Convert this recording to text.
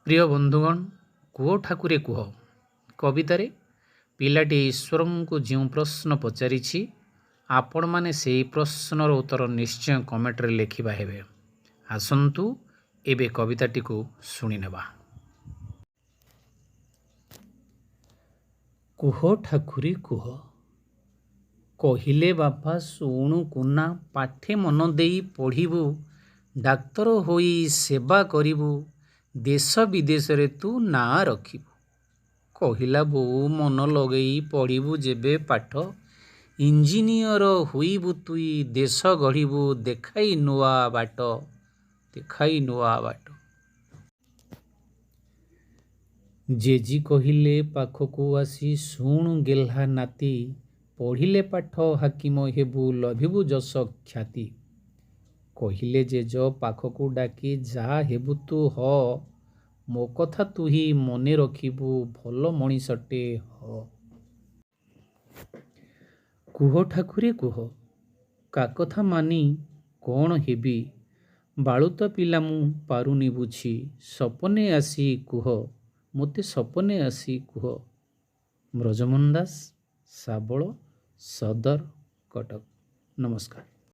ପ୍ରିୟ ବନ୍ଧୁଗଣ, କୁହ ଠାକୁରେ କୁହ କବିତାରେ ପିଲାଟି ଈଶ୍ୱରଙ୍କୁ ଯେଉଁ ପ୍ରଶ୍ନ ପଚାରିଛି, ଆପଣମାନେ ସେହି ପ୍ରଶ୍ନର ଉତ୍ତର ନିଶ୍ଚୟ କମେଣ୍ଟରେ ଲେଖିବା ହେବେ। ଆସନ୍ତୁ ଏବେ କବିତାଟିକୁ ଶୁଣିନେବା। କୁହ ଠାକୁରେ କୁହ। କହିଲେ ବାପା, ଶୁଣୁ କୁନା, ପାଠେ ମନ ଦେଇ ପଢ଼ିବୁ, ଡାକ୍ତର ହୋଇ ସେବା କରିବୁ, ଦେଶ ବିଦେଶରେ ତୁ ନାଁ ରଖିବୁ। କହିଲା ବୋଉ, ମନ ଲଗେଇ ପଢ଼ିବୁ ଯେବେ ପାଠ, ଇଞ୍ଜିନିୟର ହୋଇବୁ ତୁଇ, ଦେଶ ଗଢ଼ିବୁ ଦେଖାଇ ନୂଆ ବାଟ, ଦେଖାଇ ନୂଆ ବାଟ। ଜେଜୀ କହିଲେ ପାଖକୁ ଆସି, ଶୁଣୁ ଗେହ୍ଲା ନାତି, ପଢ଼ିଲେ ପାଠ ହାକିମ ହେବୁ, ଲଭିବୁ ଯଶ ଖ୍ୟାତି। କହିଲେ ଜେଜ ପାଖକୁ ଡାକି, ଯାହା ହେବୁ ତୁ ହ, ମୋ କଥା ତୁହି ମନେ ରଖିବୁ, ଭଲ ମଣିଷଟେ ହ। କୁହ ଠାକୁରେ କୁହ। କା କଥା ମାନି କ'ଣ ହେବି, ବାଳୁତ ପିଲା ମୁଁ ପାରୁନି ବୁଝି, ସପନେ ଆସି କୁହ, ମୋତେ ସପନେ ଆସି କୁହ। ବ୍ରଜମୋହନ ଦାସ, ଶାବଳ, ସଦର, କଟକ। ନମସ୍କାର।